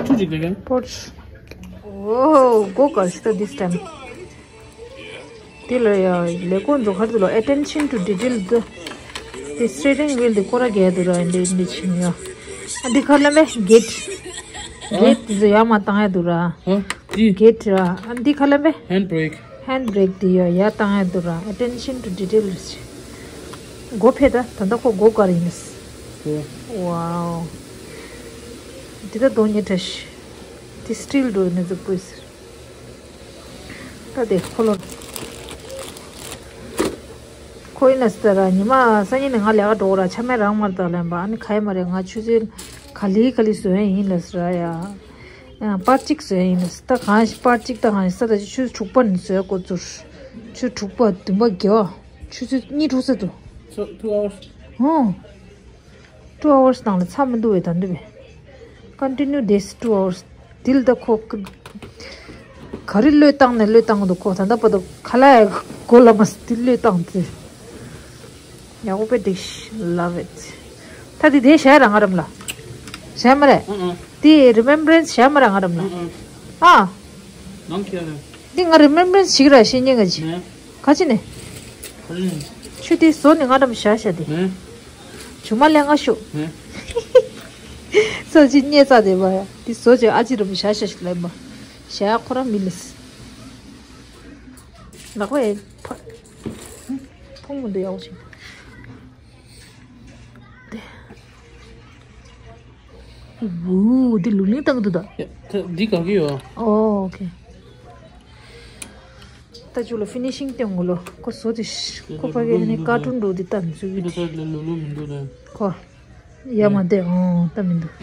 ཆུ་ཅིག་ལེགས་ཀན། ཕོར་ཤི། ཨོ། གོ་ག་ཤི་ད་this time. དེ་ལ་ཡ་ལས་ཁུངས་ཚོ་ག་རེ་འདུག་ལ། attention to detail དེ། དེ་steering wheel དེ་སྐོར་ར་རྒྱག་འདུག་ར། འདི་འདི་ཕྱིན་ཡ། ཨ་འདི་ག་ལ་མེ་gate། gate དེ་ཚོ་ཡར་མར་བཏང་ཡ་འདུག་ར། ཨ་འདི། gate ར། ཨ་འདི་ག་ལ་མེ། hand brake། hand brake དེ་ཡ་ཡར་བཏང་ཡ་འདུག་ར། attention to detail རེད། སྒོ་ཕེ་ད་ད་ལྟ་ཁོ་སྒོ་ག་རེ་ཡིན་ནས། ཨོ། wow། དེ་ད་གདོང་ཉེ་དྲ་ཤི། དེ་steel འགྲོ་ཡིན་ནས་ཟིག་པོ་ཡིན་ཟེར། ད་དེ་ཁོ་ལོ། ཁོ་ཡིན་ན་ཟེར་ར། ཉི་མ་སང་ཉིན་ནས་ང་ལས་ཀ་འགྲོ་གི་ར། ཆ་མེད་རང་མར་ད་ལེན་པ། ཨ་ནི་ག་ཡེ་མ་རེད། ང་ཆུ་ཚོད་ག་ལེ་ག་ལེ་བཟོ་ཡ་ཡིན་ལ་ཟེར་ར་ཡ། ཡང་པར་གཅིག་བཟོ་ཡ་ཡིན་ལ་ཟེར། ད་གང་ཞིག་པར་གཅིག་ད་གང་ཞིག་ས་ད་ཆུ་ཚོད་དྲུག་པ་ནས་བཟོ་ཡ་འགོ་བཙུགས། ཆུ་ཚོད་དྲུག་པ་བདུན་པ་བརྒྱད་པ་ཆུ་ཚོད་གཉིས་དྲུག་ས་དུ། So two hours. ཧོ། two hours ནང་ལ་ཚར་མི་འདུག་བས་ད་འདི་བས། Continue this two hours. དེ་ལ་ད་ཁོ་ག་རེ་བློས་བཏང་ནས་བློས་བཏང་འདུག་ཁོ་ད་ལྟ་བར་དུ་ཁ་ལག་གོ་ལ་མ་སི་དེ་བློས་བཏང་ཚེ། ཡག་པོ་དཔེ་འགྲིག་ཤི། Love it. ད་དེ་དེ་བྱས་ར་ང་རམ་ལ། བྱས་མ་རེད། ཨང་ཨང་། དེ་remembrance བྱས་མ་ར་ང་རམ་ལ། ཨང་ཨང་། ཨ། ནང་ཁྱེར་རེད། འདི་ང་remembrance ཞིག་ར་ཤེས་ཉེ་ག་ཅི། ནས། ག་ཅི་ནས། ག་ཅི་ནས། ཆུ་དེ་བཟོ་ནས་ང་འགྲམ་བཞག་བཞག་དེ། ནས། ཆུ་མ་ལེན་ང་ཤོག་ནས། ས་ཅི་རྙེད་ཚ་དེ་བ་ཡ་དེ་བཟོ་བྱས་ཨ་ཅི་རམ་བཞག་བཞག་ཞིག་ལེན་པ། བཞག་ཁོ་རང་མི་ལས། ལག་པ་ཡ་ཕ། ཕུང་མི་འདུག་ཡག་པོ་བྱེད། དེ། ཝུའུ། འདི་ལུག་ལིང་བཏང་གི་འདུག་ད། ཡ། ད་འདི་ག་གི་ཡོད། ཨོ། ཨོ་ཁེ། ད་ཅུ་ལ་finishing སྟོན་དགོས་ལོ། ཁོ་བཟོ་དེ་ཤི། ཁོ་ཕ་གི་ནི་ཀར་ཊུན་འགྲོ་དེ་ལྟ་མི་ཚུགས་གི། ལུ་ལུ་མི་འདུག་ད། ཁོ། ཡ་མ་དེ་ཨོ་ལྟ་མི་འདུག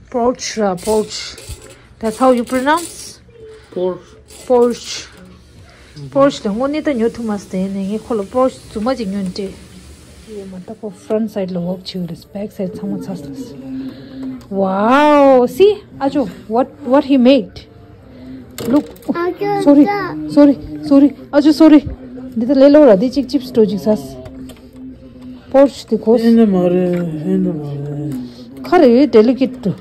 Porch ར། Porch. That's how you pronounce? Porch. Porch. Porch དེ་དངོས་གནས་ད་ཉོ་ཐུབ་མ་སོང་། དེ་ནས་ངས་ཁོ་ལ་porch རྫུན་མ་ཅིག་ཉོས་ནས་སྤྲད། ཡེ་མ་ད་ཁོ་front side ལ་walk བྱེད་རེད། back side ཚང་མ་ཚར་སོང་། Wow, see? ཨ་ཅོ། What, what he made? Look. ཨ་ཅོ། Sorry, sorry, sorry. ཨ་ཅོ་sorry. འདི་ད་ལས་སླ་པོ་ར། འདི་གཅིག་chips སྤྲོད་ཅིག་ཟ། Porch དེ་གོ། ཨེ་འདྲ་མ་རེད། ཨེ་འདྲ་མ་རེད། ཁ་རེ་delicate དུ།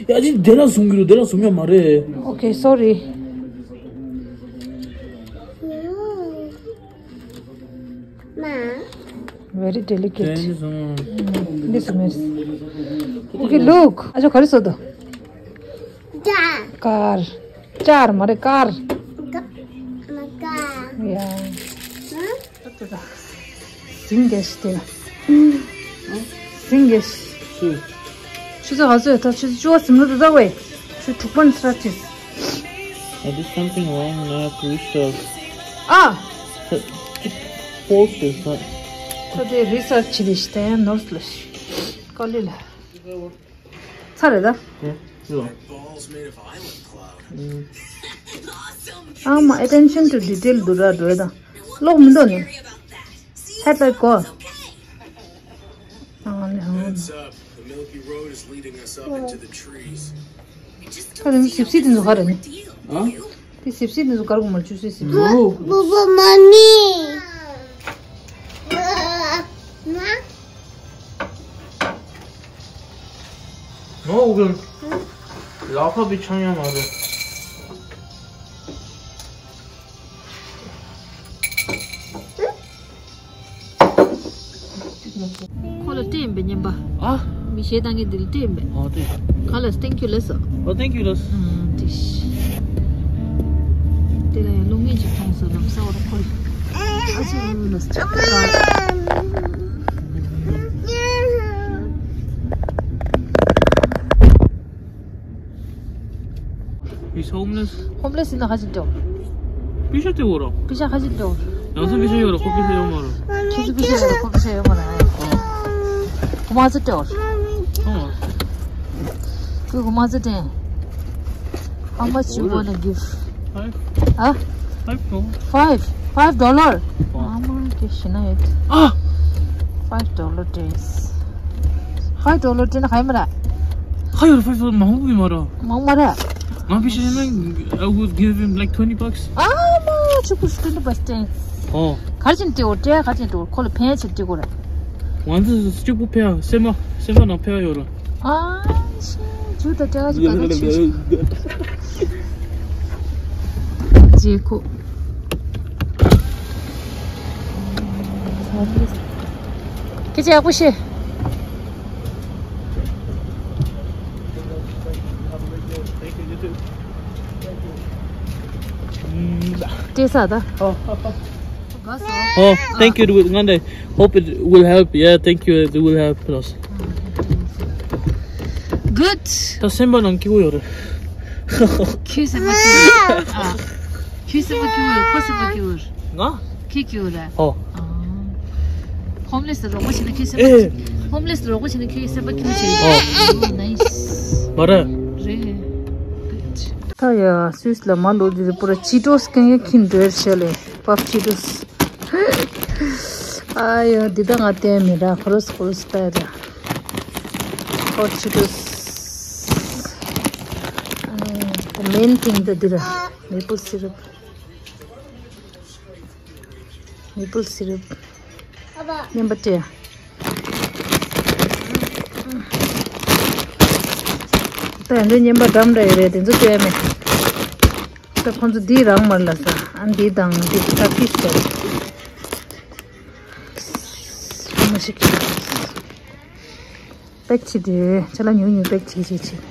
ཡ་ཅི་དེ་ལ་བཟུང་གི་རུ། དེ་ལ་བཟུང་ཡ་མ་རེད། Okay, sorry. Very delicate. དེ་ནི་བཟུང་། འདི་བཟུང་མེད། Okay, look. ཨ་ཅོ་ག་རེ་བཟོ་འདུག car. ཅར་མ་རེད། car. Yeah. Sing this. Sing this. ཆུ་ཚོད་ག་ཚོད་ད། ཆུ་ཚོད་བཅུ་པ་ཟིན་ལ་འདུག་ད་ཝེ། ཆུ་དྲུག་པ་ནས་ར་ཆིས། Oh, there's something wrong and I have to restart. ཨ། So, just force this, not. ད་དེ་རི་སར་ཆི་རེད་ཤི་ད་ཡང་ནོར་སི་ལ་ཤི། ཀོ་ལི་ལ། ཚར་རེད་ད། Yeah, sure. ཨ་མ། attention to detail འདུག་ར་འགྲོ་ཡ་ད། ལོག་མི་འདུག་ནི། Headlight གོ། ཨ་ལེ་ཧང་། Heads up. The milky road is leading us up into the trees. ཁ་རེ་ནི་སིབ་སིབ་དེ་ཚོ་ག་རེ་ནི། ཨ། དེ་སིབ་སིབ་དེ་ཚོ་ག་རེ་གོ་མ་ཆུ་སོའི་སིབ་སིབ། ཨོ། Papa, mommy. ནོ་གི། ལག་པ་བི་ཆང་ཡང་མ་རེད། ཁོ་ལ་སྤྲད་ཡིན་པས་ཉན་པ། ཨ། མི་གཞས་བཏང་མཁན་འདི་ལ་སྤྲད་ཡིན་པས། ཨ་ཏི། ག་ལ་thank you ལབ་སོང་། ཨ་thank you ལབ་སོང་། ཨ་ཏི་ཤི། དེ་ལ་ཡང་བློ་ངན་ཅིག་མཐོང་སོང་ལམ་སང་བར་ཁོ་ལ། ཨ་ཅེ་ལུ་ལ་སྐྱབས་ཀ། He's homeless. Homeless ཡིན་ན་ཧ་ཅང་སྤྲོ། པི་ཤ་སྤྲད་འོ་ར། པི་ཤ་ཧ་ཅང་སྤྲོ། ང་ཚོ་པི་ཤ་ཡོད་ར། ཁོ་པི་ཤ་ཡོད་མ་ར། ཁྱེད་ཚོ་པི་ཤ་ཡོད་ར། ཁོ་པི་ཤ་ཡོད་མ་ར། ཨ། ཁོ་མ་ཚོ་སྤྲོ། ཨ། ཁོས་ཁོ་མ་ཚོ་སྤྲད། How much you wanna give? Five. ཨ། Five dollar. Five? Five dollar? ཨ་མ་ཀྱེ་ཤི་ན་ཡོད། ཨ། Five dollar སྤྲད། Five dollar སྤྲད་ན་ཧ་ཡོད་མ་ར། ཧ་ཡོད་ར། Five dollar མང་པོ་ཡོད་མ་ར། མང་མ་ར། ང་པི་ཤ་ཡིན་ན། I would give him like twenty bucks. ཨ་མ་ཆུ་ཁུ་twenty bucks སྤྲད། ཨོ། ག་རེ་བྱས་ནས་སྤྲད་འོ། སྤྲད་ག་རེ་བྱས་ནས་སྤྲད་འོ། ཁོ་ལ་ཕན་ཆེར་སྤྲད་དགོས་ར། ང་ཚོ་གཅིག་པུ་ཕན་ཡ། སེམས་པ་སེམས་པ་ནང་ཕན་ཡ་ཡོད་ར། ཨ་ཤེ། ཇུ་ད་སྤྲད་ག་ཅིག་ག་ད་ཆུ་ཆུ། རྗེས་ཁོ། སྐད་ཆ་ཡག་པོ་བཤད། སྤྲད་ས་ད། ཨོ། Oh, thank you. It will, ང་འདི། Hope it will help. Yeah, thank you. It will help us. Good. ད་སེམས་པ་ནང་སྐྱིད་པོ་ཡོད་རེད། ཁྱོད་སེམས་པ་སྐྱིད་པོ། ཨ། ཁྱོད་སེམས་པ་སྐྱིད་པོ་ཡོད། ཁོ་སེམས་པ་སྐྱིད་པོ་ཡོད། ང་། ཁྱོད་སྐྱིད་པོ་རེད། ཨོ། ཨ། ཧོམ་ལེ་སི་ལ་རོགས་པ་བྱས་ན་ཁྱོད་སེམས་པ། ཨེ། ཧོམ་ལེ་སི་ལ་རོགས་པ་བྱས་ན་ཁྱོད་སེམས་པ་སྐྱིད་པོ་བྱེད། ཨོ། ཨོ། ནའིས། མ་རེད། རེད། Good. ད་ཡ་སུས་ལ་མ་ལོ་དེ་པུ་ར་ཅི་ཏོས་གན་ཡ་ཁིན་འདྲེར་ཤ་ལེ། Puff Cheetos. ཨ་ཡ་འདི་ད་ང་བསྟན་མི་ར། ཁོ་རོས་ཁོ་རོས་ལྟ་ཡ་ར། Hot Cheetos. ཨ་ནི་the main thing ད་འདི་ར། Maple syrup. Maple syrup. སྨན་པ་སྤྲད། ད་ཡང་འདི་སྨན་པ་འགྲམ་འདྲ་ཡོད་རེད། དེ་ཚོ་སྤྲད་མེད། ད་ཁོང་ཚོ་འདི་རང་མར་ལ་ས། ཨ་འདི་དང་འདི་ད་ཕིས་ཏོ། མ་ཤི་ཁི། པེག་བྱེད་དེ་ཅ་ལག་ཉུང་ཉུང་པེག་བྱེད་བྱེད་བྱེད།